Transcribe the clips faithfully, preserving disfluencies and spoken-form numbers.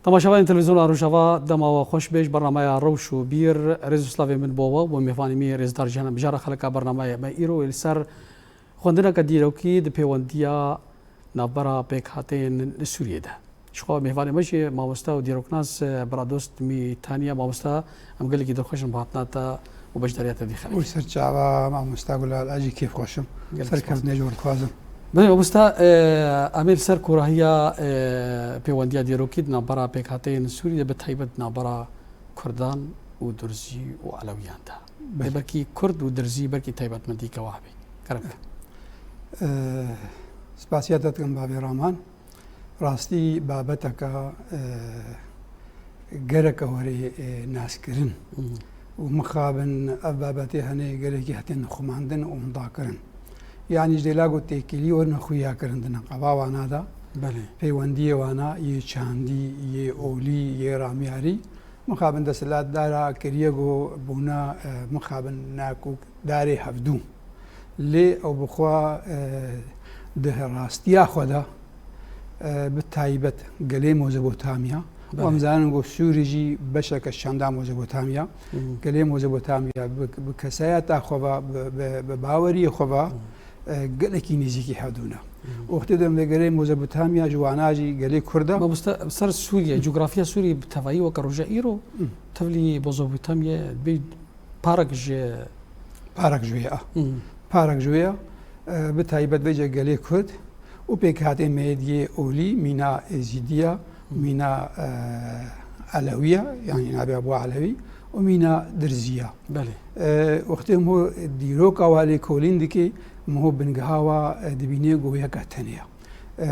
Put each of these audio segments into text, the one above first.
Temaşevanên Televîzyona Rojava, dema we xweş be. Ji bernameya Rewş û Bîr, rêz û slavê min bo we û bo mêvanê me yê rêzdar Cîhan. Em bijara xeleka bernameyê me îro ê li ser xwendineke dîrokî di pêwendiya navbera pêkhateyên li Sûriyê de. Ji xwe mêvanê me jî mamoste û dîroknas, e, Biradost Mîtaniya. Mamoste, em gelekî dilxweş in bi hatina te û beşdariya te vî xelekê. Û ser çava mamoste Gulal, ez jî kêfxweş im. Gelek spas. Serkeftinê ji we dixwazim. Belê mamoste, e, em ê li ser korahiya, e, pêwendiya dîrokî di navbera pêkhateyên Sûriyê de, bi taybet di navbera Kurdan û Durzî û Elewiyan de. Belê. Ê belkî Kurd û Dirzî belkî taybetmendî ke wa hebî. Kerem ke. E, spasiya te dikim bavê Raman. Rastî babeteke, e, gereke were, e, naskirin. Hı hı. Û mixabin ev babetê hene gelekî hate nixumandin û hundakirin. Yanî ji dêla ku têkilî werine xuya kirin di neqeba wana de. Belê. Peywendiyê wana yê çandî, yê olî, yê ramyarî. Mixabin desthilatdara kiriye ku bûna, e, mixabin nakokdarê hevdû. Lê ew bi xwe, e, di rastiya xwe de, e, bi taybet gelê Mezopotamya, û em Belê. zanin ku Sûrî jî beşeke çanda Mezopotamya, Hı hı. gelê Mezopotamya bi, bi kesayeta xwe ve, bi, bi, bi baweriyê xwe ve, Hı. e, gelekî nêzîkî hevdû ne. Hı hı. Û wextê dem de gelê Mezopotamya ji wana jî gelê Kurd e. Mamoste, ser Sûriye, Hı. cografiya Sûriyê bi tevayî weke roja îro, Hı. tevlî Mezopotamya bi parek ji Parek ji wê ye. Hı hı. Parek ji wê ye. E, bi taybet vêce gelê Kurd û pêkhatê me yê diyê olî mîna Êzîdiya, Hı. mîna, e, Elewiya, yanî navê Ebû Elewî û mîna Dirziya. Belê. E, wextê min dîroka wa lêkolîn dike, min bingeha wa, e, dibîne ku yeka tenê ye. E,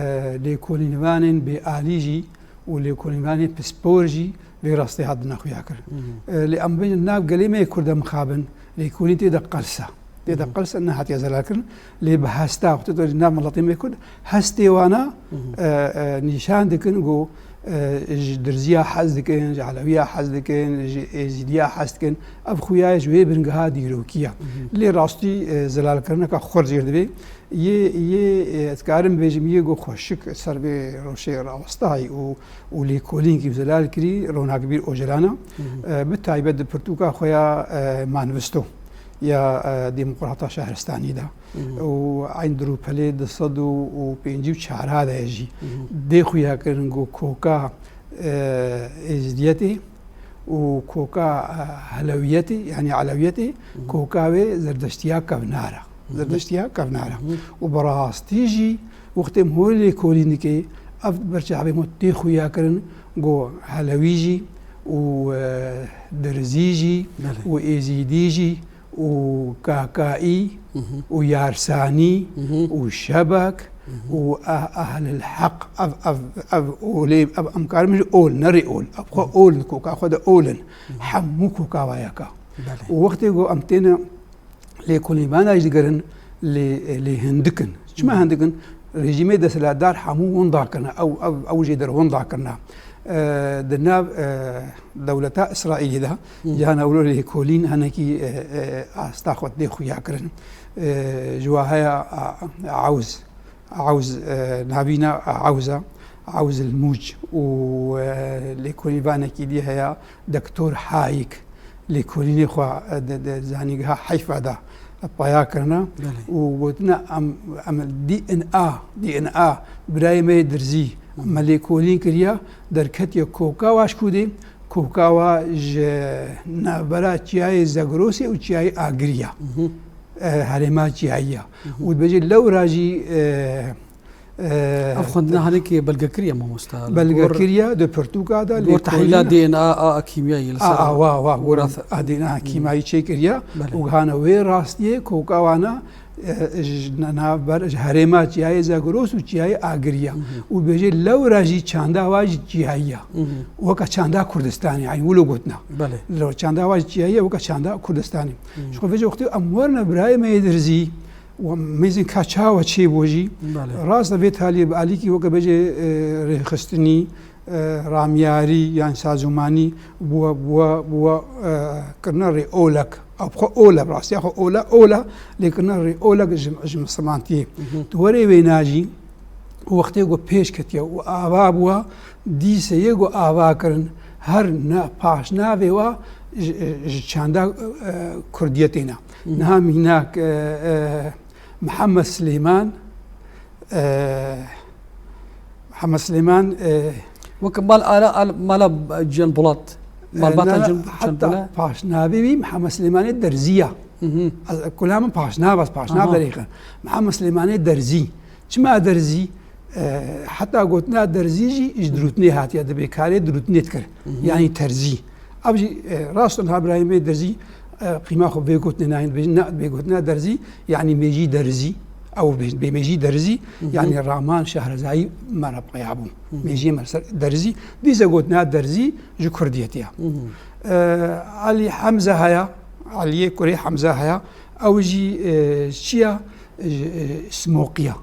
lêkolînvanên bêalî jî û lêkolînvanên pispor jî vê rastî hatine xuya kirin. Hı hı. E, lê em bêjin nav gelê me yê Kurd e mixabin, lêkolîn tê de qels e. Tê de Hı hı. qels e, nehatiye zelal kirin. Lê bi hesta, wextê tu nav miletê me Kurd, hestê wana, Hı hı. e, e, nîşan dikin ku, e, ji Dirziya hez dikin, ji Elewiya hez dikin, ji Êzîdiya hez dikin. Ev xuya ji wê bingeha dîrokî ye. Hı hı. Lê rastî, e, zelalkirineka xurt jê re divê. Yê, yê, e, ez karim bêjim, yê ku xweşik ser vê rewşê rawestayî û, û lêkolînkî zelal kirî Ronakbîr Ocalan e. Hı hı. E, bi taybet di pirtûka xwe ya, e, Manifesto ya, e, Demokrata Şehristanî de. Hı hı. Û eyn dirûpelê du sed û pêncî û çar de jî Hı hı. dê xuya kirin ku koka, e, Êzidiyetê û koka, e, Helewiyetê, yanî Elewiyetê, Hı hı. koka wê Zerdeştiya kevnar e. Hı hı. Zerdeştiya kevnar e. Hı hı. Û bi rastî jî wextê em holê lêkolîn dike, ev ber çavê me tê xuya kirin ku Helewî jî û, e, Dirzî jî Belê. û Êzîdî jî û Kakaî Hı hı. û Yarsanî Hı hı. û Şebek Hı hı. û eh-, Ehlil Heq, ev, ev, ev olê, ev em karin bêjin ol, ne rê ol. Ev xwe Hı hı. ol, koka xwe de ol in. Hı hı. Hemû koka wa yek e. Belê. Û wextê ku em têne lêkolînvana jî digerin, lê, lê hindik in. Çima Hı hı. hindik in? Rejîmê desthilatdar hemû winda kirine. Ew, ew, ew jê der winda kirine. E, di nav, e, dewleta Îsraîlî de Hı. cihana wilo lêkolîn hinekî, e, e, asta xwe tê xuya kirin. E, ji wa heye, a, Ewz, Ewz, e, navîna Ewz e, Ewz el Mûc û, e, lêkolînvanekî dî heye, Doktor Hayek, lêkolînê xwe, e, di, di zanîngeha Heyfa de peya kirine Belê. û gotine, em, em D N A, D N A birayê me yê Dirzî Hı. me lêkolîn kiriye, derketiye koka wa ji ku dê, koka wa ji navbera çiyayê Zegrosê û çiyayê Agirî ye. Hı hı. E, herêma çiyayî ye. Hı hı. Û dibêje lewra jî, e, e, Ev xwendina hinekî belgekirî ye, mamosta. Li gor, Belgekirî ye, di pirtûka de, li gor lêkolîn tehlîla D N A a kîmyayî li ser A, a, wa, wa, gor wirasa. A D N A Hı. kîmyayî çêkiriye Belê. û gihane wê rastiyê koka wana, e, ji na-, navber, ji herêma çiyayê Zagros û çiyayê Agirî ye. Hı hı. Û dibêje lewra jî çanda wa jî çiyayî ye. Hı hı. Weke çanda Kurdistanê, yanî wilo gotina. Belê. Lewra çanda wa jî çiyayî ye, weke çanda Kurdistanê. Hı. Ji xwe vêce wextê em werine birayê me yê Dirzî, û em mêzin ka çawa çêbû jî. Belê. Rast e, vê taliyê bi alîkî weke bêje, e, rêxistinî, e, ramyarî yan sazûmanî bûwe, bûwe, bûwe, e, kirine rê olek. Ew bi xwe ol e, bi rastiya xwe ol e, ol e, lê kirine rê olek ji, ji misilmantiyê. Hı hı. Tu werê wêna jî, Wextê ku pêş ketiye û ava bûwa, dîsê yê ku ava kirin, her na-, paşnavê wa ji, ji çanda, e, Kurdiyetê ne. Niha mînak, e, e, Mihemed Silêman, e, Mihemed Silêman, e, Wek mal ala, al-, mala Cihan Polat. Malbata Cihan, Cihan Polat. Paşnavê wî Mihemed Silêmanê Derzî ya. Ez, kula min paşnav, ez paşnav derêxim. Mihemed Silêmanê Derzî. Çima Derzî? E, heta gotina Derzî jî ji dirûtinê hatiye, dibê karê dirûtinê dikir. Yanî Terzî. Ev jî, e, rast in, ha Birahîmê Derzî, e, qîma xwe vê gotinê nayên, dibêjin, ne, dibê gotina Derzî, yanî mêjî Derzî. Ew bê-, bê mêjî Derzî, yanî Raman Şehrezayî me re peya bû. Mêjiyê me ser Derzî. Dîse gotina Derzî ji Kurdiyetê ya. E, Elî Hemze haya, Eliyê kurê Hemze haya. Ew jî, e, çi ya? E, e, Simoqî ya.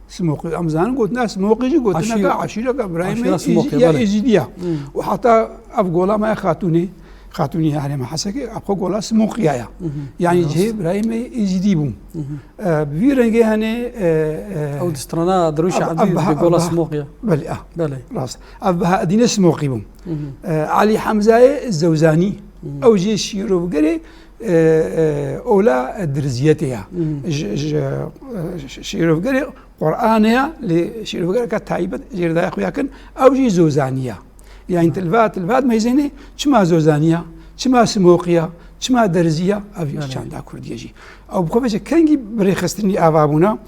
Simoqî, em zanin gotina Simoqî jî gotineka eşîreka Birahîmê Êzîdî ya. Êzîdî ya. Û heta ev gola me ya Xatûnê, Xatûnê Herêma Hesekê, ev xwe gola Simoqî ya. Yanî cihê Birahîmê Êzîdî bû. E, bi vî rengê hene, e, e, Ew di strana Dirûşa Ebdî bi gola Simoqî ya. Belê, ah. Belê. Rast. Ev Behaedînê Simoqî bû. E, Elî Hemzayê Zewzanî. Ew jî şîrovgerê, e, e, ola Dirziyetê ya. Ji, ji, e, şîrovgerê Qur'anê ya, lê şîrovgereka taybet jê re daye xuya kirin, ew jî Zozanî ya. Yanî tilva, tilva dimeyzênê çima Zozanî ya, çima Simoqî ya, çima Derzî ya, ev çanda Kurdî ye jî. Ew bi xwe ve kengî bi rêxistinî ava bûna,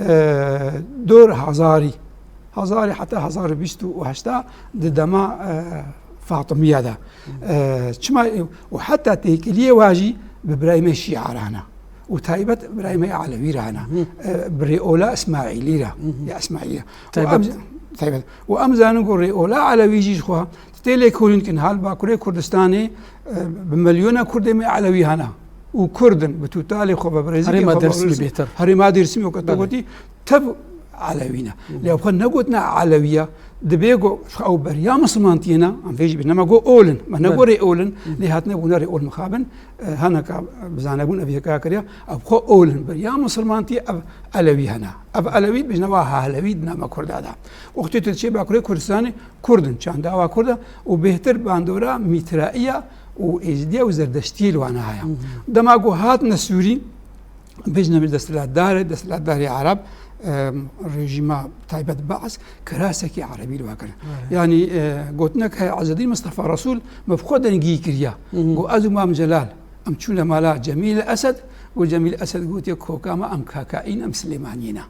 e, dor hezarî, hezarî heta hezar û bîst û heşta di dema, e, Fatimiya de. E, çima, û heta têkiliyê wa jî bi birayê me Şîa re hene. Û taybet birayê me Elewî re hene. E, bi rêola Îsmaîlî re, ya Îsmaîlî re. Û em, taybet. Û em zanin ku rêola Elewî jî ji xwe tê lêkolîn kin hal Bakurê Kurdistanê, e, bi milyona Kurdê me Elewî hene. Û Kurd in, bi totalê xwe, bi birêzikê xwe, Herêma Dêrsimî bêhtir. Herêma Dêrsimî weke tu gotî, tev Elewî ne. Lê ew xwe negotina Elewî ya, dibê ku ew beriya misilmantiyê ne, em vê jî bêjin, me got ol in, me negot rê ol in, lê hatine bûne rê ol mixabin, e, haneka bizanebûn ev yeka kiriya, ev xwe ol in, beriya misilmantiyê ev Elewî hene. Ev Elewî dibêjine wa Hehlewî di nava Kurda de. Wextê tu diçê Bakurê Kurdistanê Kurd in, çanda wa Kurd e û bêhtir bandora Mîtraiya û Êzidiya û Zerdeştiyê li wana heye. Dema ku hatine Sûrî, Bêjine min desthilatdar e, desthilatdarê Ereb, e, rejîma taybet Be'es, kirasekî Erebî li we kir. Yanî, e, gotinek heye Ezedîn Mistefa Resûl me bi xwe dengî kiriya. Got, ez û Mam Celal, em çûne mala Cemîl Esed, got, Cemîl Esed gotiye, koka me em Kakayî ne, em Silêmaniyê ne.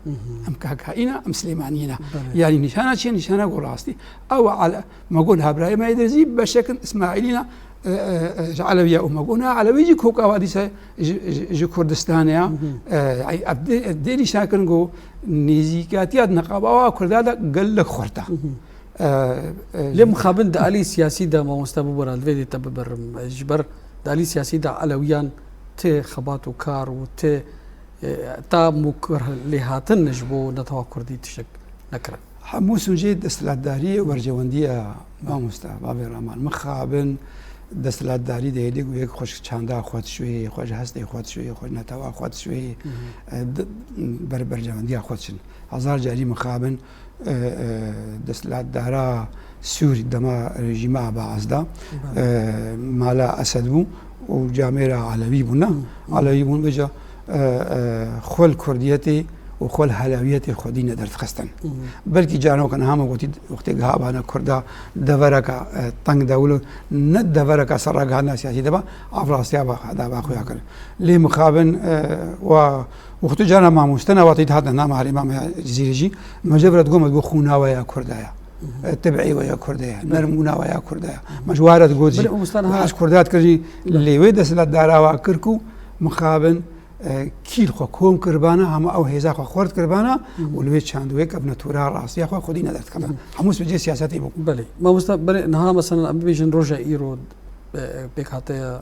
Em Kakayî ne, em Silêmaniyê ne. Yanî nîşana çi ye? Nîşana ku rastî. Ew e, me got, ha birayê me yê Dirzî beşek in Îsmaîlî ne, e, e, e, ji Elewiya û me got, na Elewî jî koka wa dîsa ji, ji, ji Kurdistanê ya. E, ev dê, dê nîşan kirin ku nêzîkatiya di niqaba wa Kurda de gelek xurt e. E, e, Lê mixabin di alî siyasî de, mamoste, bibore, li vê dê te bibirim. Ji ber di alî siyasî de Elewiyan ti xebat û kar û ti, e, ta mûkir lêhatin ji bo netewa Kurdî tiştek nekirin. Hemû sûcê desthilatdariyê û berjewendiya mamoste, bavê Raman. Mixabin desthilatdarî de hêdî ku yek xwe ji çanda xwe dişuhê, xwe ji hestê xwe dişuhê, xwe ji netewa xwe dişuhê, e, di, ber berjewendiya xwe diçin. Hezar carî mixabin, e, e, desthilatdara Sûrî dema rejîma Be'es de, e, mala Esed bû û camêra Elewî bûn, ne? Elewî bûn, vêca, e, e, xwe li Kurdiyetê û xwe li Helewiyetê xwedî ne derdixistin. Belkî carna weke niha me gotî, wextê gihabane Kurda devereka, e, teng de wilo, ne devereka ser ragihandina siyasî de ba, ev rastiya ba, da ba xuya kirin. Lê mixabin, e, wa, wextê carna mamoste ne, wextê dihatine nama herêma me ya Cizîrê jî, me ji vir re digot, me digot xûna we ya Kurda ya. E, tibî we ya Kurda ya, nermbûna we ya Kurda ya. Me ji wa re digot jî. Belê, mamoste, niha ez Kurda dikir jî, lê wê desthilatdara wa kir ku mixabin, e, kî li xwe kom kiribana, hema ew hêza xwe xurt kiribana û li wê çandwê kevne tora rastiya xwe xwedî ne derdikevin. Hemû sûcê siyasetê bû. Belê. Mamoste, belê, niha mesela em bibêjin roja îro, e, pêkhateya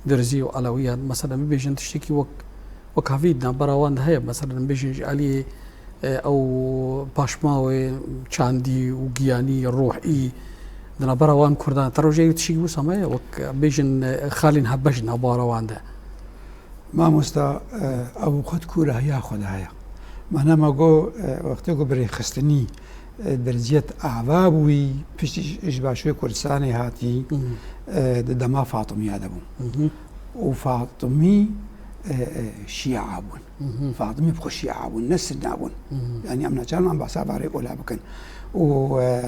Dirzî û Elewiyan, mesela bibêjin tiştekî wek, wek havî di navbera wan de heye, mesela bibêjin ji aliyê, e, ew paşmawê çandî û giyanî, ruhî di navbera wan Kurdan. Te rojê tiştekî wisa me ye, wek bêjin, e, xalên hevbeş di navbera wan de. Mamosta, e, ew xwe di kûrahiya xwe de heye. Mana me got, e, wextê ku bi rêxistinî, e, Dirziyet ava bûyî, piştî ji, ji Başûrê Kurdistanê hatî, Mhm. e, di dema Fatimiya de bû. Mhm. Û Fatimî, e, e, Şîa bûn. Mhm. Fatimî bi xwe Şîa bûn, ne Sunna bûn. Mhm. Yani em naçar em behsa barê ola bikin. Û, e,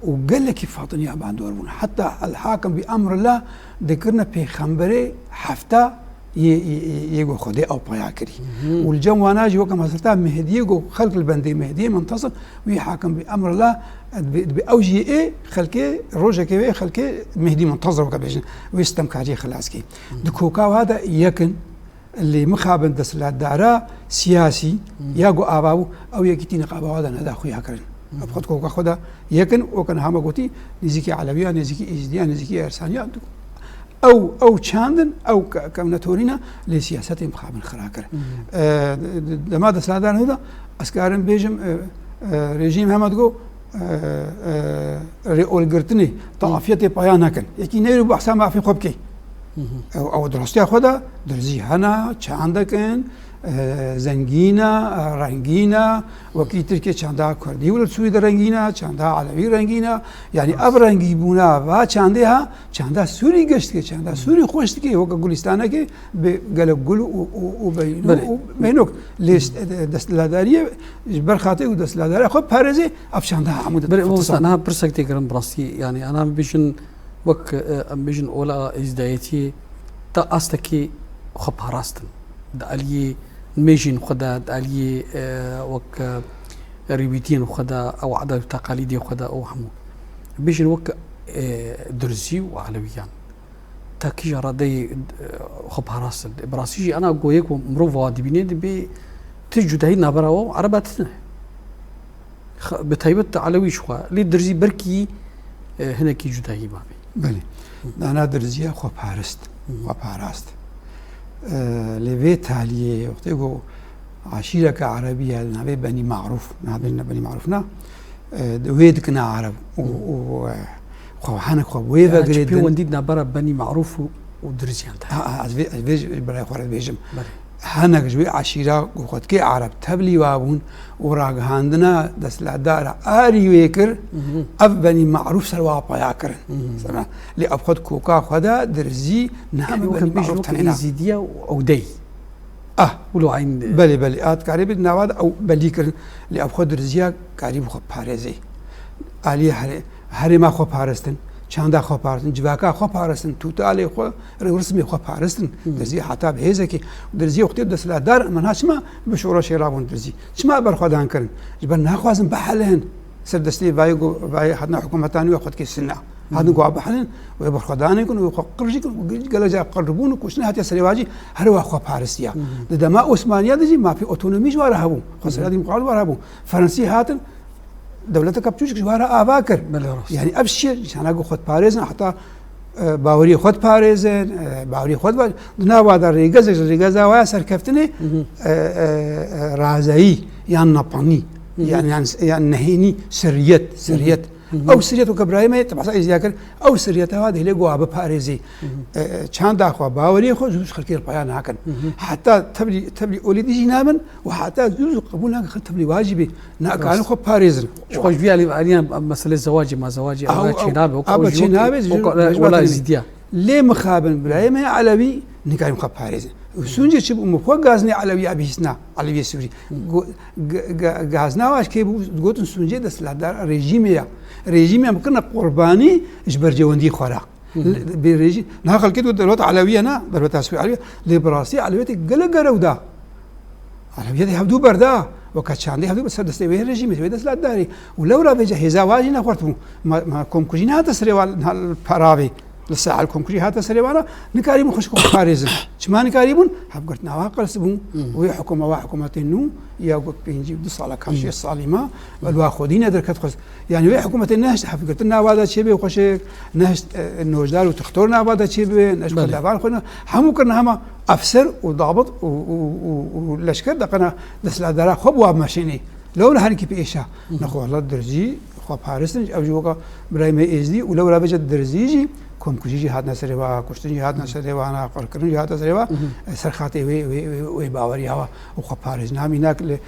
û gelekî Fatimiya bandor bûn. Heta El Hakim bi emrillah dikirine pêxemberê hefta yê, yê, yê, yê go Xwedê ew paya kirî. Mhm. Û li cem wana jî weke mesreta Mehdiyê go xelk li bendê Mehdiyê muntesir wî Hakim bi emrillah dibe, dibe ew jî ê xelkê rojekê wê xelkê Mehdî muntezir weke bêjin wê sitemkariyê xilas kî. Mhm. Di koka wa de yekin lê mixabin desthilatdara siyasî Mhm. ya go ava bû ew yekî tî niqaba wa de neda xuya kirin. Mhm. Ev xwe di koka xwe de yekin weke niha me gotî nêzîkî Elewiya, nêzîkî Êzidiya, nêzîkî Ersaniya. Ew, ew çandin, ew ke-, kevne torîna, lê siyasetê mixabin xira kir. Mhm. E, d-, d-, dema desthilatdar nû de, ez karim bêjim, e, e, rejîm hema digo, e, e, rêolgirtinê, taafiyetê paya nekin. Yekî neyro behsa mafê xwe bikê. Mhm. Ew, ew di rastiya xwe de, dirzî hene, çandekin, e, zengîn e, e, rengîn e, wekî Tirkiyê çanda Kurdî û li Sûrî de rengîn e, çanda Elewî rengîn e. Yani ev rengîbûna va çandê ha, çanda Sûrî geş dike, çanda Sûrî xweş dike, weke gulistanekê bi gelek gul û, û, û beyno Belê. û beynok. Lê s-, e, desthilatdariyê ji ber xatirê û desthilatdariya xwe parêzê, ev çanda hemû de Belê, mamosta, niha pirsek tê kirin bi rastî, yani, ana bibêjin, Wek, e, em bêjin ola êzdayetiyê, ta astekî xwe parastin. Di aliyê nimêjên xwe de, di aliyê, e, wek, e, rêwîtiyên xwe de, ew adet û teqalîdê xwe de, ew hemû. Bêjin wek, e, Durzî û Elewiyan. Ta kîja radeyê, e, xwe parastin. Bi rastî jî ana goyê ku mirov wa dibîne dibê ti cudahî navbera we û Ereba tune. Xa-, bi taybet Elewî ji xwe. Lê Dirzî belkî, e, hinekî cudahî mabê. Belê. Dana Dirziya xwe parist. Hı. Xwe parast. E, lê vê taliyê wextê ku eşîreke erebî ya navê Benî Marûf, navê ne Benî Marûf na, e, wê dikine ereb û, Hı. û, e, xwe hinek xwe bi wê Yani vegirê çi din. Pêwendî navbera Benî Marûf û, û Dirziyan de. Ha, ha, ez vê, ez vê ji birayê xwe re dibêjim. Belê. Hinek ji wê eşîra ku xwe dikê ereb tevlî wa bûn û ragihandina desthilatdara arî wê kir, Mhm. ev Benî Marûf ser wa paya kirin. Mhm. Mesela, lê ev xwe di koka xwe de Dirzî niha Yani, Benî weke bêjin Marûf weke tenê na. Êzîdiya û Ewdey. Ah. Wilo eyn Belê, belê. A dikarê bê nava de ew belî kirin. Lê ev xwe Dirziya karî bi xwe parêzê. Aliyê here-, herêma xwe paristin, çanda xwe paristin, civaka xwe paristin, tûtalê xwe, rêwrismê xwe paristin. Hmm. Dirzî heta bi hêzekê. Dirzî wextê desthilatdar, em niha çima bi şoreşê rabûn Dirzî? Çima berxwedan kirin? Ji ber naxwazin bihelin. Ser destê vayê go-, vayê hatina hikûmetan wê xwe dikê sina. Hatin Hmm. ku bihelin, wê berxwedanê kin, wê xwe qir jî kin, gelek car qir bûn û kuştin hatiye serê wa jî her wa xwe paristiya. Hmm. Di dema Osmaniya de jî mafê otonomî ji wa re hebû. Xweseriya demokrat ji wa re hebû. Fransî hatin, dewleteke piçûçik ji wa re ava kir. Belê, rast. Yani ev şiye, nîşana ku xwe diparêzin, heta, e, baweriyê xwe diparêzin, e, baweriyê xwe diparêzin. Di nava de rêgezek ji rêgeza wa ya serkeftinê, Mhm. e, e, e, razeyî yan nepanî, Mhm. yan, yan, yan nehênî, sirriyet, Mhm. sirriyet. Mhm. Ew sirriyet weke birayê me, te behsa Êzidiya kir, ew sirriyeta wa dihêle ku wa biparêzî. Mhm. E, e, çanda xwe, baweriyê xwe, zû ji xelkê re paya nakin. Mhm. Heta tevlî, tevlî olî dî jî nabin û heta zû zû qebûl nakin xelk tevlî wa jî bê. Nakarin Rast. xwe parêzin. Ji xwe ji vî alî, alîyan meselê zewacê ma zewacê Ah, ew ah, çênabe, wek ah, ew jî çênabe, wek ji, ew ji wela wela Êzîdiya. Lê mixabin birayê me Elewî nikarin xwe parêzin. Û Sûncê çi bû? Min xwe gazinê Elewî ya bihîstina, Elewîyê Sûrî. Go-, ga-, ga-, gazina wa ji kê bû? Digotin Sûncê desthilatdar rejîmê ya. Rejîmê em kirine qurbanî ji bercewendî xwe re. Hı hı. Li, bi rejî-, niha xelkê digot dewleta Elewî ye, na, dewleta Sûrî Elewî ye. Lê bi rastî Elewîyetê gelek gerew da. Elewîyetê hevdû berda. Weke çandê hevdû ser destê wê rejîmê, wê desthilatdarî. Û lewra vêca hêza wa jî nexwert bû. Ma, ma komkujî nehate serê wa niha li peravê. Li ser el komkujî hate serê wana, nikarîbûn xwe ji xwe parêzin. Çima nikarîbûn? Hevgirtina wa qels bû. Hı. Wê hikûme wa hikûmetên nû ya ku pêncî û du sala ka Hı. şêst salî ma, Hı. li wa xwedî ne derket xwe. Yani wê hikûmetê nehişt hevgirtin nava de çêbe xweşik, nehişt, e, nojdar û tixtor nava de çêbe, nehişt Belê. xwe devan xwe ne-, hemû kirine hema efser û dabit û, û, û, û leşker deqena desthilatdara xwe bi wa meşênê. Lewra herkî pêşa. Hı hı. Nexwe hela Dirzî xwe paristin, ev jî weka birayê me Êzdî û lewra vêca Dirzî jî komkujî jî hatine serê wa, kuştin jî hatine serê wa, qirkirin jî hatine serê wa, Hı hı. e, ser xatê wê, wê, wê, wê baweriya wa û xwe parêzin. Mînak li,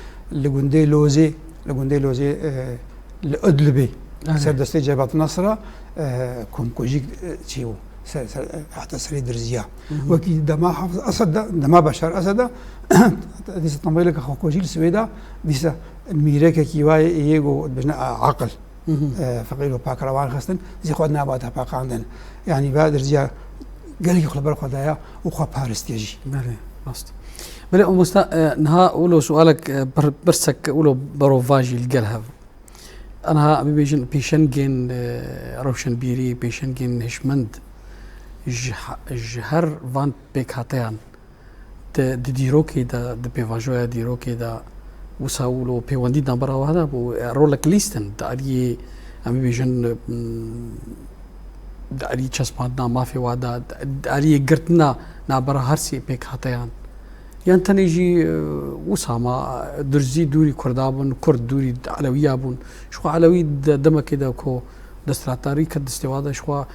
li gundê Lozê, li gundê Lozê, e, Li Idlibê, Evet. ser destê Cebhat Nasra, e, komkujîk, e, çêbû. Ser, ser, e, heta serê dirziya. Hı hı. Wekî dema Hafiz Esed de, dema Beşar Esed de, dîsa tembêleke xwekujî li Swêda, dîsa mîrekekî wayê yê ku dibêjin, e, aqil. Hı hı. E, feqîr û pak rewan xistin, dîsa xwe nava de paqandin. Yanî va dirziya gelekî xwe li ber xwe daye û xwe parstiye jî. Belê, rast. Belê, mamosta, e, niha wilo sualek, e, pir-, pirsek wilo berovajî li gel hev. Aniha em bibêjin pêşengên, e, rewşenbîrî, pêşengên hişmend ji ha-, ji her van pêkhateyan di, di dîrokê de, di pêvajoya dîrokê de wisa wilo pêwendî navbera wan de bû, e, rolek lîstin di aliyê, em bibêjin, mm, di aliyê çespandina mafê wan de, di, di aliyê girtina navbera her sê pêkhateyan. Yan tenê jî, e, wisa ma, e, Durzî dûrî Kurda bûn, Kurd dûrî Elewiya bûn. Ji xwe Elewî de demekê de ku desthilatdarî ket destê wan de, ji xwe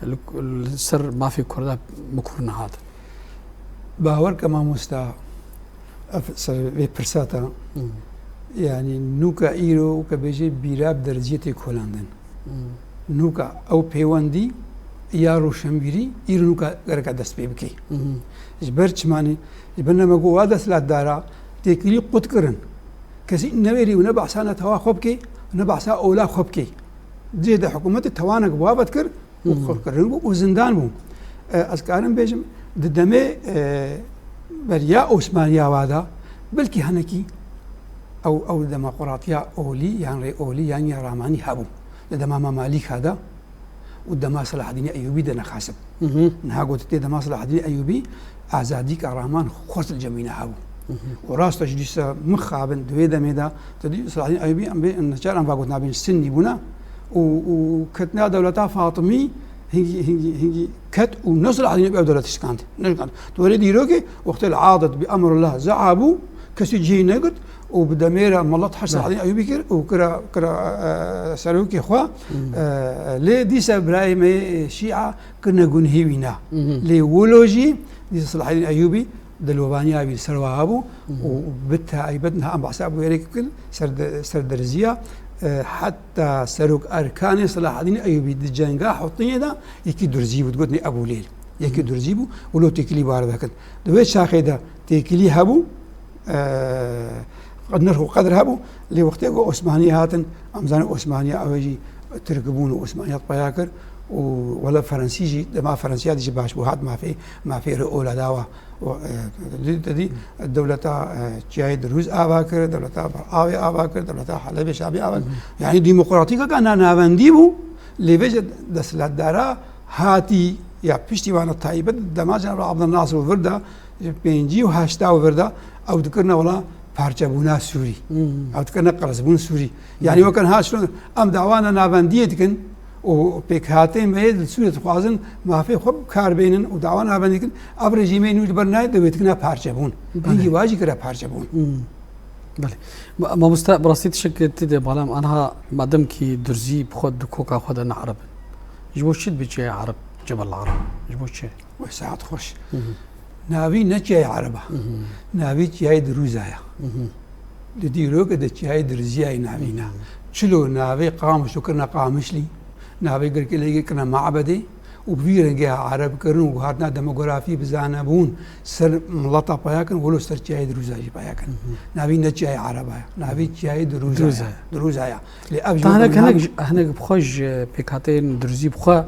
li, li ser mafê Kurda mikur nehat. Bawer ke mamosta, ev ser vê pirsa te, Hmm. yanî nûka îro ke bêjê bîra bi dereciyê tê kolandin. Hmm. Nûka ew pêwendî ya rûşenbîrî îro nûka gereka dest pê bikê. Mhm. Ji ber çimanî, ji ber nema ku wa desthilatdara têkilî qut kirin. Kesî newêrî û ne behsa netewa xwe bikê, ne behsa ola xwe bikê. Cihê de hikûmetê tewanek bi wa ve dikir û Mhm. qutkirin bû û zindan bû. E, ez karim bêjim, di demê, e, beriya Osmaniya wa de, belkî hinekî ew, ew demokratiya olî yan rê olî yan ya ramanî hebû. Di dema Mamalîka de û dema Selahaddînê Eyûbî de nexasib. Mhm. Niha got tê dema Selahaddînê Eyûbî azadîka raman xwest li cem wî hebû. Mhm. Û rast e jî dîsa mixabin di wê demê de, tu dî Selahaddîn Eyûbî em bê neçar em va gotina bîn Sinnî bûne û, û ketina dewleta Fatimî hingî, hingî, hingî ket û ne Selahaddîn Eyûbî ev dewlet şikand. Nişikand. Tu werê dîrokê wextê li adet bi emrullah zaa bû, kesî cihê negirt û bi demê re milet her Selahaddîn Eyûbî kir û kira, kira, e, serokê xwe. Hmm. E, lê dîsa birayê me yê Şîa kirine gunhê wîna. Mhm. Lê wilo jî dîsa Selahaddîn Eyûbî dilovaniya wî li ser wa hebû Mhm. û bi taybet niha em behsa bûyerek bikin ser de, ser derziya, e, heta serok erkanê Selahaddîn Eyûbî di cenga Hutinê de yekî Durzî bû, digotinê Ebû Lêl. Yekî Mhm. Durzî bû, wilo têkilî bar vekin. Di wê çaxê de têkilî hebû, e, nirx û qedir hebû, lê wextê ku Osmaniyê hatin, em zanin Osmaniya ew ê jî Tirk bûn û Osmaniya peya kir û wele Ferensî jî, dema Ferensiya dî jî baş bû, hat mafê, mafê rê ola dawa. Û, e, te dî, te dî dewleta, e, çiyayê Dirûz ava kir, dewleta Avê ava kir, dewleta Helebê Şamê ava kir. Mhm. Yanî demokratîkeka na navendî bû, lê vê jî desthilatdara hatî ya piştî wana taybet dema Cenab Abdel Nasir û vir de, pêncî û heşta û vir de, ew dikirine wela parçebûna Sûrî. Mhm. Ew dikirine qerizbûn Sûrî. Yanî Mhm. weke niha şilo em dawana navendiyê dikin, û pêkhateyên me yê li Sûriyê dixwazin mafê xwe bi kar bênin û dawa navendî dikin, ev rejîmê nû li ber nayê dewêtikine parçebûn. Belê. Hingî wa jî kire parçebûn. Hmm. Belê. Ma-, mamoste, bi rastî tiştek tê de, bala em aniha madem kî Durzî bi xwe di koka xwe de ne Ereb in. Ji bo çi dibe çiyayê Ereb Cebel Ereb? Ji bo çi? Wê saet xweş. Hı hı. Navî ne çiyayê Ereb e. Hı hı. Navî çiyayê Dirûza ye. Hı hı. Di dîrokê de çiyayê Dirziyayê navî ne. Hı hı. Çilo navê Qamişlo kirine Qamişlî, navê Girkê Lêgê kirine Mabedê û bi vî rengê Ereb kirin û hatina demografî bizanebûn ser mileta peya kirin, wilo ser çiyayê Dirûza jî peya kirin. Hı hı. Navî ne çiyayê Ereb e. Navî çiyayê Dirûza ye. Dirûza ye. Dirûza ye. Lê ev Ta jî hinek, wekî hinek, hinek bi xwe ji pêkhateyên Durzî bi xwe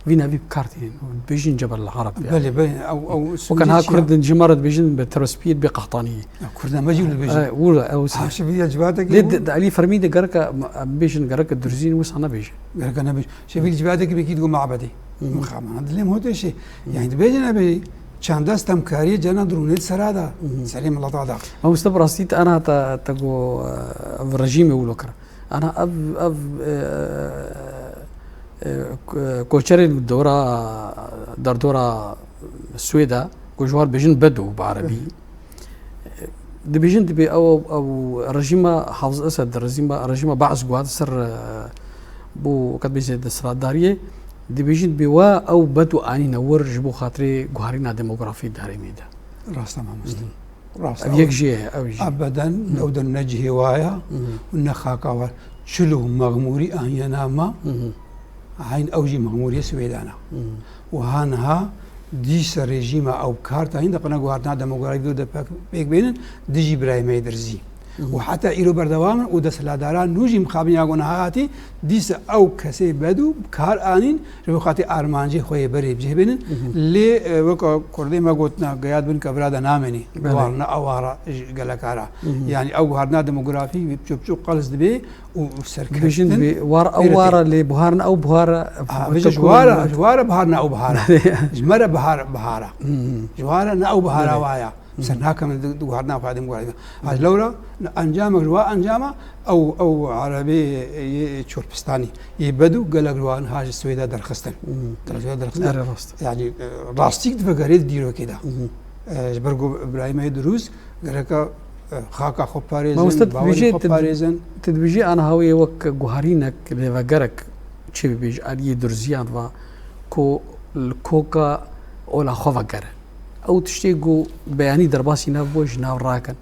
vî navî bi kar tînin û dibêjin Cebel Ereb, yani. Belê, belê, ew, ew Weke niha Kurd in ji me re dibêjin bi terespiyê, bi qehtaniyê. Ya, Kurda me jî wilo dibêjin. E, wilo, ew Ha, şevî ya civatekî Lê bû. di, di alî fermî de gereka em, em bêjin, gereka Durzîn wisa nebêjin. Gereka nebêjin. Şevî li civatekî wekî digo mabedê. Hı hı. Mixabin. Dilê min hotê şê. Hı. Yani dibêjin ebê çanda stemkariyê cena dirûnê di sera da. Hı hı. Serê mileta da. Mamoste, bi rastî te ana te, te go, e, ev rejîmê wilo kir. Ana ev, ev, e, e, ko-, koçerên dora, derdora Swêda, ku ji wan bêjin Bedû bi erebî. Dibêjin dibê ew, ew rejîma Hafiz Esed, rejîma, rejîma Baas guhat ser, e, bû, qet bêjê desthilatdariyê. Dibêjin dibê wa ew Bedû anîne wir ji bo xatirê guharîna demografî di herêmê de. Rast e mamoste. Hı hı. Rast Ev e. yek jê ye, ew jî. Ebeden, Hı. ew de ne cihê wa ye Hı. û ne xaka wa. Çilo mexmûrî aniye nav me, eyn ew jî mexmûriyê Swêdan e. Û ha niha dîsa rejîma ew bi kar tayîn de qine guhartina demografî de pek, pêk bênin dijî Birahîmê Dirzî. Û heta îro berdewam in û desthilatdara nû jî mixabin ya ku niha hatî dîsa ew kesê bedû bi kar anîn, ji bo xatê armancê xwe yê berê bi cih bênin. Lê, e, weka kurdê me gotina, geya dibin kevira de namênî. Belê. War ne ew wara ji geleka re. Yanî ew guhartina demografî bi piço piço qels dibe û serkeftin. Dibêjin dibê war ew wara lê buhar ne ew buhara. Ha, vêca ji wara, ji wara bihar ne ew bihara. Ji me re bihar, bihara. Ji wara ne ew bihara waya. Ser nakim di, di guhartina xwe demografî. Ha, ji lewra encamek ji wa encama ew, ew erebê yê çorpistanî, yê bedû gelek ji wan ha ji Swêda derxistin. Gelek ji Swêda derxistin. Erê rast. Yanî, e, rastîk divegerê di dîrokê de. E, ji ber ku Îbrahîmê Dirûz gereka, e, xaka xwe parêzin, Mamoste, tu bawerê dibêjî, xwe tu, parêzin. Tu dibêjî aniha wê wek guharînek, lêvegerek çê bibêj aliyê Durziyan va ku li koka ola xwe vegere. Ew tiştê ku beyanî derbasî nebû ji nav rakin.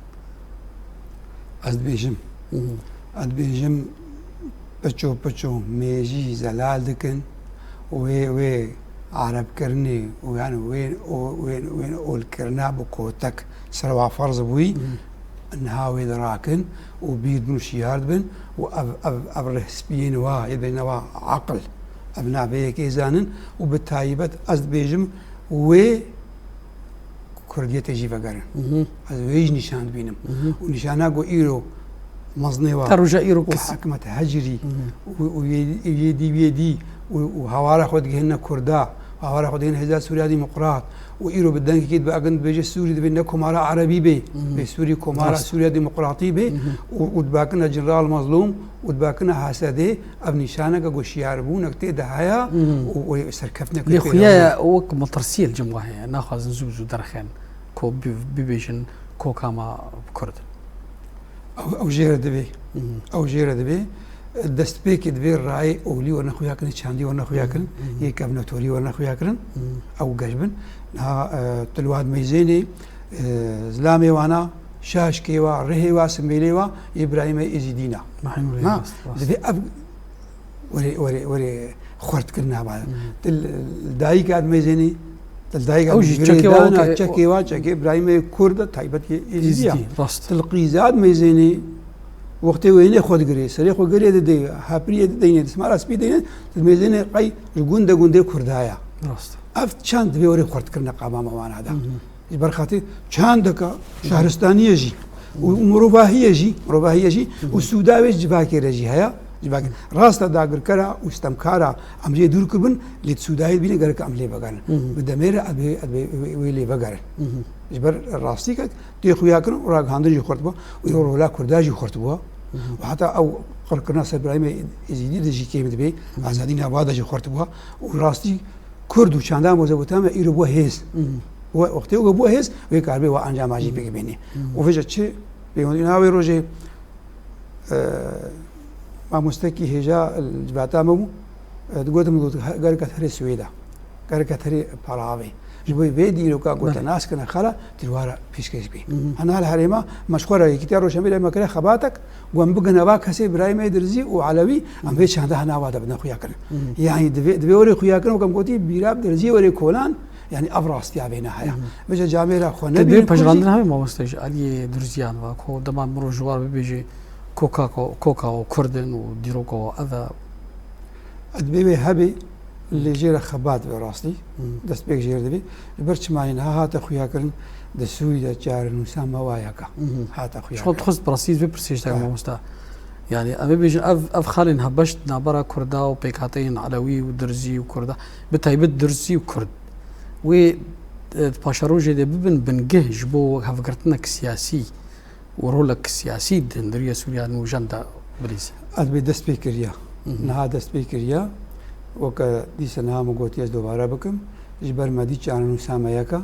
Ez dibêjim. Ez dibêjim, piço piço mêjî zelal dikin, wê, wê erebkirinê û yan wê, o, wê, wê olkirina bi kotek ser wa ferz bûyî, niha wê dirakin û bîr dibin û şiyar dibin û ev, ev, ev rihspiyên wa, yê bêne wa aqil, ev navê yekê zanin û bi taybet ez dibêjim wê Kurdiyetê jî vegerin. Ez wê jî nîşan dibînim. Û nîşana ku îro mezinê wa Te roja îro û kes- hikûmeta hecirî û, û yê, yê dî, yê dî û, û hawara xwe digihîne Kurda, hawara xwe digihîne Hêza Sûriya Demokrat û îro bi dengekê dibe, eger dibêje Sûrî divê ne komara erebî bê, bê Sûrî komara Rast. Sûriya Demokratî bê û, û dibakine General Mazlûm û dibakine Hesedê, ev nîşaneke ku şiyarbûnek tê de heye û, û serkeftinek Lê pê xuya de ye wek metirsiyê li cem we heye, naxwazin zû bi zû derxin ku bi-, bibêjin koka me Kurd in. Ew, ew jê re divê. Ew jê re divê. Destpêkê divê rayê olî werne xuya kirin, çandî werne xuya kirin, yê kevnetorî werne xuya kirin. Ew geş bin. Niha, e, Tilwad Meyzênê, e, zilamê wana, Şaşkê wa, Rihê wa, Simêlê wa, Îbrahîmê Êzîdî ne. Mahmûrê Ha, rast, rast. Divê ev were, were, were xurtkirina ba. Til dayika dimêzênî, til dayika Ew jî dimêzênî çekê wa dana, weke çekê wa, çekê Îbrahîmê Kurd, taybet yê Êzîdiya. Êzîdî, rast. Til qîza dimêzênî, wextê wênê xwe digirê, serê xwe girê didê, hepriyê dideyne, dismara spî dideyne, dimêzênê qey ji gund de gundê Kurdaya. Rast. Ev çend divê were xurtkirina qamama wana da. Ji ber xatir çandeka şaristaniyê jî û, û mirovahiye jî, mirovahiye jî û sûda wê ji civakê re jî heye. Civakê rast e, dagirker e û stemkar e, em jê dûr kiribin, lê di sûdayê bîne gerek em lê vegerin. Bi demê re em ê, em ê wê, wê lê vegerin. Ji ber rastî ke tê xuya kirin û ragihandin jî xurt bû û rola Kurda jî xurt bû. Û heta ew qirkirina ser Îbrahîmê Êzîdî de jî kêm dibe, azadî nava de jî xurt bû û rastî Kurd û çanda Mezopotamya îro bû hêz. Û wextê ku bû hêz, wê karibê wa encama jî pêk bînî. Û vêca çi pêwendî niha wê rojê, e, mamostekî hêja li civata me bû, e, digotim, got, "Gerek te herê Swêda, gerek te herê Paravê." Ji bo vê dîroka ku te nas kirine xala, tu wara pêşkêş bî. Hena li herêma me ji xwe re yekîtiya Roşenbîrê me kire xebatek, Ku em bigihine va kesê birayê me yê Dirzî û Elewî, em vê çanda hena va de bidin xuya kirin. Yanî divê, divê orê xuya kirin, wek em gotî, bîra bi Dirzî orê kolan, yanî ev rastiya vêne heye. Vêca camêra xwe Te dê nebînin pejirandin Kurdî. Hemî mamoste ji aliyê Durziyan va, ku dema mirov ji war bibêje, koka ko-, koka û Kurd in û dîroka ev e. Divê wê hebê, lê jê re xebat be rastî. Destpêk jê re divê. Ji ber çima niha hate xuya kirin, di Sûrî de çarenûsa me wa yek e. Hate xuya Şo kirin. Dixwest bi rastî vê pirsê ji te Ha. mamosta. Yani, em ê bêjin, ev, ev xalên hebeş di navbera Kurda û pêkhateyên Elewî û Dirzî û Kurda, bi taybet Dirzî û Kurd, wê, e, di paşerojê de bibin bingeh ji bo hevgirtinek siyasî û rolek siyasî di hindiriya Sûriya nûjen de bilîzin. Ez bê dest pê kiriya. Niha dest pê kiriya. Weke dîsa niha min gotiye, ez dobare bikim. Ji ber me dî çarenûsa me yek e.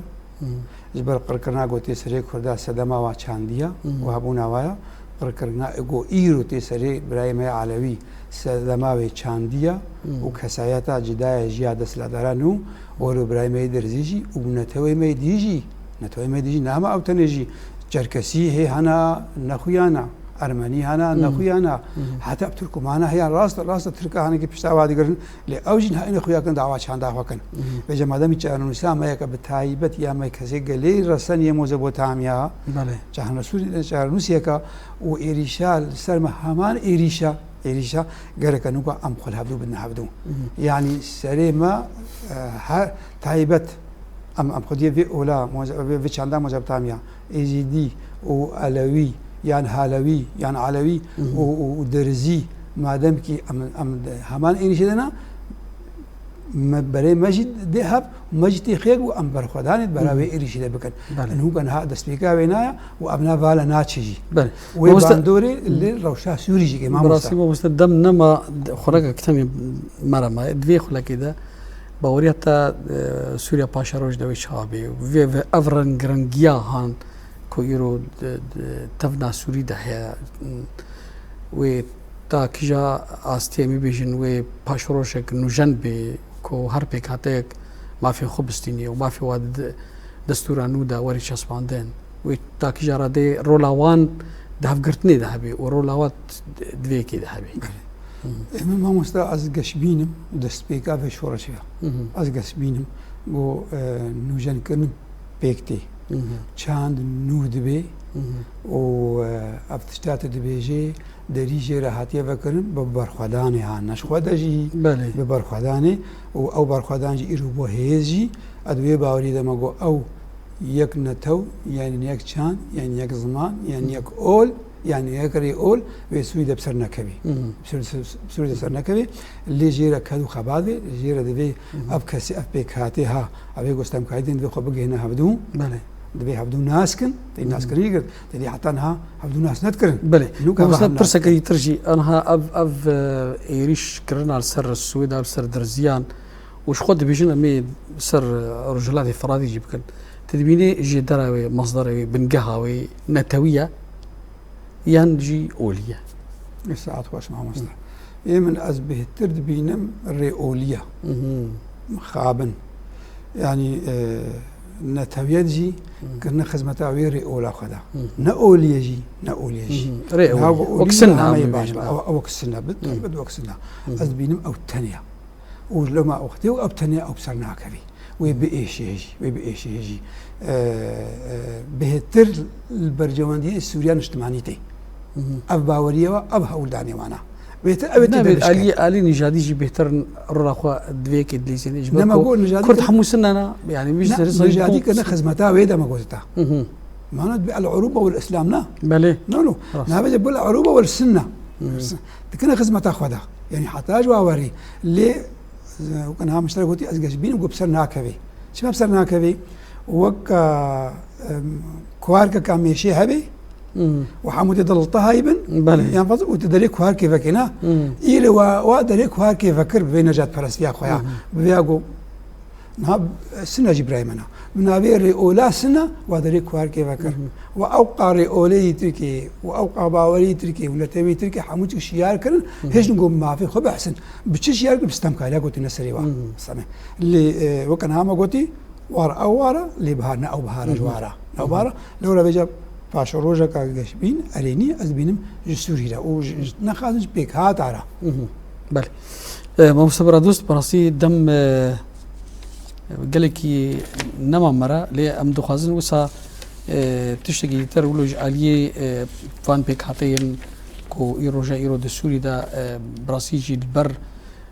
Ji ber qirkirina ku tê serê Kurda sedema wa çandiya û hebûna wa ya. Qirkirina ku îro tê serê birayê me ya Elewî sedema wê çandiya û kesayeta cida ya jî ya desthilatdara nû, wero birayê me yê Dirzî jî û netewê me yê dî jî, netewê me yê dî jî, nama ew tenê jî Çerkesî hê hena nexuyana. Ermenî hene, nexuya ne. Heta bi Tirkmana heya rast, rast Tirka hene ki pişta wa digirin. Lê ew jî niha êne xuya kin dawa çanda xwe kin. Vêca mademî çarenûsa me yeke bi taybet ya me kesê gelê resen yê Mezopotamya. Belê. Çarenûsû-, çarenûsiyeke û êrîşa li ser me heman êrîşa, êrîşa gereke nûka em xwe li hevdû bidin hevdû. Yanî serê me, e, her taybet em, em xwediyê vê ola, Moze-, vê, vê çanda Mezopotamya, Êzîdî û Elewî, yan Halewî, yan Elewî û, û, û Dirizî, madem ki em, em heman êrîşê de ne, me, berê me jî dê hev, me jî tê xêk û em berxwedanê bera wê êrîşê de bikin. Belê. Nûka niha destpêka wê naya û ev na vala naçe jî. Belê. Wê bandorê li rewşa Sûrî jî kê mamosta. Bi rastî mamosta dem nema, xuleka kitemê me re maye. Di vê xulekê de baweriya te, e, Sûriya paşeroj de wê çawa bê? Vê, vê ev rengrengiya han ku îro di, di tevna Sûrî de heye, wê ta kîja astiyê em ê bêjin wê paşerojek nûjen bê ku her pêkhateyek mafê xwe bistînî û mafê wa di destûra nû de werî çespandin. Wê ta kîja re dê rola wan di hevgirtinê de hebe û rola wa di vê yekê de hebe. Belê. Hı. Ê min mamosta ez geşbînim destpêka vê şoreşê ya. Hı hı. Ez geşbînim ku, e, nûjenkirin pêk tê. Hı hı. Çand nû dibe Hı hı. û, e, ev tişta tu dibêjê derî jê re hatiye vekirin bi berxwedanê ha. Ne ji xwe de jî Belê. bi berxwedanê û ew berxwedan jî îro bû hêz jî. Ez di wê bawerî de me got ew yek netew, yanî yek çand, yanî yek ziman, yanî yek ol, yanî yek rê ol wê Sûrî de bi ser nekevî. Hı hı. Bi Sûrî, Sûrî de ser nekevî. Lê jê re ked û xebat vê, jê re divê Hı hı. ev kesî, ev pêkhatê ha, ev ê ku stemkarî tên divê xwe bigihîne hevdû. Belê. Divê hevdû nas kin, tê Hı hı. naskirinî girt. Tê lê heta niha hevdû nas nedkirin. Belê. Nûka Mamosta, hevdû nas pirsekê kirin. Tîtir jî, aniha ev, ev, e, êrîş kirina li ser Swêda, li ser Dirziyan û ji xwe dibêjin em ê ser, e, Rojhilatê Firatê jî bikin. Tu dibînî jêdera wê, mesdera wê, bingeha wê netewî ye yan jî olî ye? Saet xweş mamosta. Ê min ez bêhtir dibînim rê olî ye. Hı hı. Mixabin. Yanî, e, netewiyet jî Hı. kirine xizmeta wê rê ola xwe de. Hı. Ne olî ye jî, ne olî ye jî. Hı hı. Rê olî ye. Wek sinne hemeyê baş. Ew, ew wek sinne, bi taybet wek sinne. Hı hı. Ez dibînim ew tenê ye. Û loma wextê û ew tenê ew bi ser nakevî. Wê biêşê jî, wê biêşê jî. E, e, bêhtir li berjewendiyê Sûriya niştimanî tê. Hı hı. Ev baweriye wa, ev hewldanê wana. Bêhtir ew ê tê Nabê de bişke. Alî, Alî Nîjadî jî bêhtir rola xwe di vê yekê dilîzêne. Ji ber Nema ku got Nîjadî Kurd kir- hemû sinne ne, yani Ne, Nîjadî kirine xizmeta wê de me gotita. Hı hı. Mana bi el Uruba wal Islam na. Belê. No, no. Rast. Nabê bil Uruba wal Sinne. Hı. Dikine xizmeta xwe de. Yani heta ji wa werî. Lê, e, wek niha min ji te re gotî, ez geşbînim ku bi ser nakevê. Çima bi ser nakevê? Wek, e, em, kuarkeka mêşê hebê Hı. û hemû tê de li te hayî bin. Belê. Yan fazla û tu derê kuarkê vekê na. Hı. Îre wa, wa derê kuarkê vekir bi vê nejatperestiya xwe ya. Hı hı. Bi vê ya ku Niha Sina jî birayê me ne. Bi navê Rêola Sina, wa derê kuarkê vekir. Hı hı. Wa ewqa rêoleyî Tirkiyê, wa ewqa bawerî Tirkiyê, û netewî Tirkiyê hemû çi şiyar kirin, Hı hı. hêj nin ku mafê xwe behsin. Bi çi şiyar kirin? Bi stemkariya ku tîne serê wa. Hı hı. Seme. Lê, e, weke niha me gotî, war ew war e, lê bihar ne ew bihar e ji Hı hı. war e. Ne ew Hı hı. bihar e. Lewra vêca paşerojeka geşbîn, erênî, ez dibînim ji Sûrî re. Û ji, ji, nexazin ji pêkhata re. Hı hı. Belê. E, mamoste Bira Dost, bi rastî dem, e, gelekî nema me re, lê em dixwazin wisa, e, tiştekî dîtir wilo ji aliyê, e, van pêkhateyên ku î roja îro di Sûrî de, e, bi rastî jî li ber,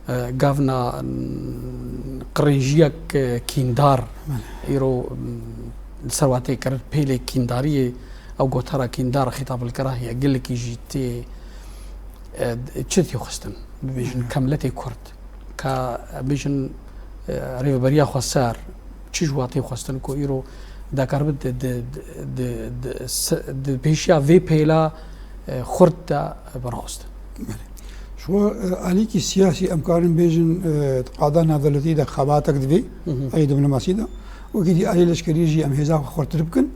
e, gavna, n-, qirêjiyek, e, kîndar Belê. îro, n-, li ser wa tê kirin, pêlê kîndariyê, ew gotara kîndar xîtab li kira heye, gelekî jî tê, e, çi tê xwestin? Bibêjin Hı. kemletê Kurd. Ka bêjin, e, rêveberiya xweser, çi ji wa tê xwestin ku îro dakaribe di, di, di, di, di, se-, di pêşiya vê pêla, e, xurt de berxwestin? Belê. Ji xwe, e, alîkî siyasî em karin bêjin, e, di qada navdewletî de xebatek divê, Hı hı. alî diplomasî de. Wekî dî alî leşkerî jî em hêza xwe xurtir bikin.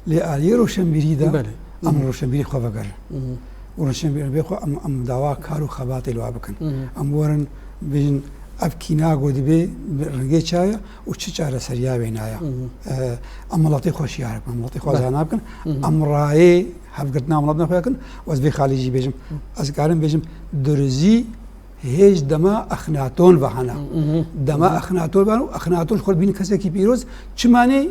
Lê aliyê roşenbîrî de Belê. em Hı hı. roşenbîrî xwe vegerin. Hı hı. Û roşenbîrî xwe em, em dawa kar û xebatê li wa bikin. Hı hı. Em werin bêjin Ev kîna ku dibê bi rengê çaye û çi çareseriya wê naya. E, em welatê xwe şiyar bikin, em welatê xwe zana bikin. Em rayê hevgirtina welat nexwe kin û ez vê xalî jî bêjim. Ez karim bêjim, Durizî hêj dema Exnaton ve hene. Dema Exnaton ve hene û Exnaton ji xwe bîn kesekî pîroz, çimanê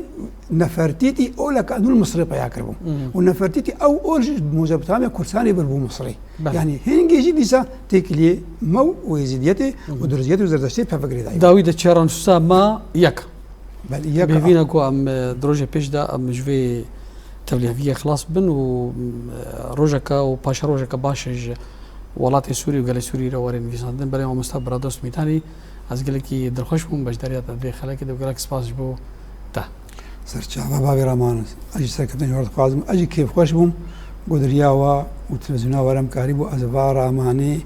Nefertîtî oleka nûl Misrê peya kiribû. Û Nefertîtî ew ol ji Mezopotamya Kurdistanê bir bû Misrê. Belê. Yani hingê jî dîsa têkiliyê mew û êzidiyetê û duriziyetê û zerdeştê pevegirê dayî. Dawî de çaranûsa ma yek. Belê, yek. Bêvîna ku em, e, di rojê pêş de em ji vê tevlîheviyê xilas bin û, e, rojeka û paşerojeka baş ji welatê Sûrî û gelê Sûrî re werin nivîsandin. Belê mamosta Biradost Mîtanî, ez gelekî dilxweş bûm beşdariya te vê xelekê de û gelek spas ji bo te. Serçava bavê Raman, ez jî serkeftinê we dixwazim. Ez jî kêfxweş bûm ku diriya we û televîzyona we re em karîbû. Ez va Ramanê,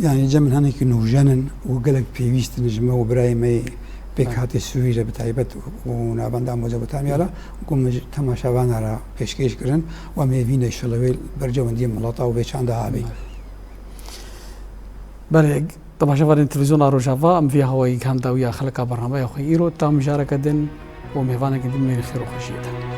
yanî cem min hinekî nûjen in û gelek pêwîst in ji me û birayê me yê pêkhatê Sûrî re bi taybet û navenda Mezopotamya re, ku min ji temaşevana re pêşkêş kirin û em hêvî ne înşallah wê berjewendiyê milata û vê çanda abê. Belê, temaşevanên televîzyona Rojava, em vê hawayî gihan dawiya xeleka bernameya xwe îro, ta mijareke din û mêvaneke din mêrî xêr û xweşiyê de.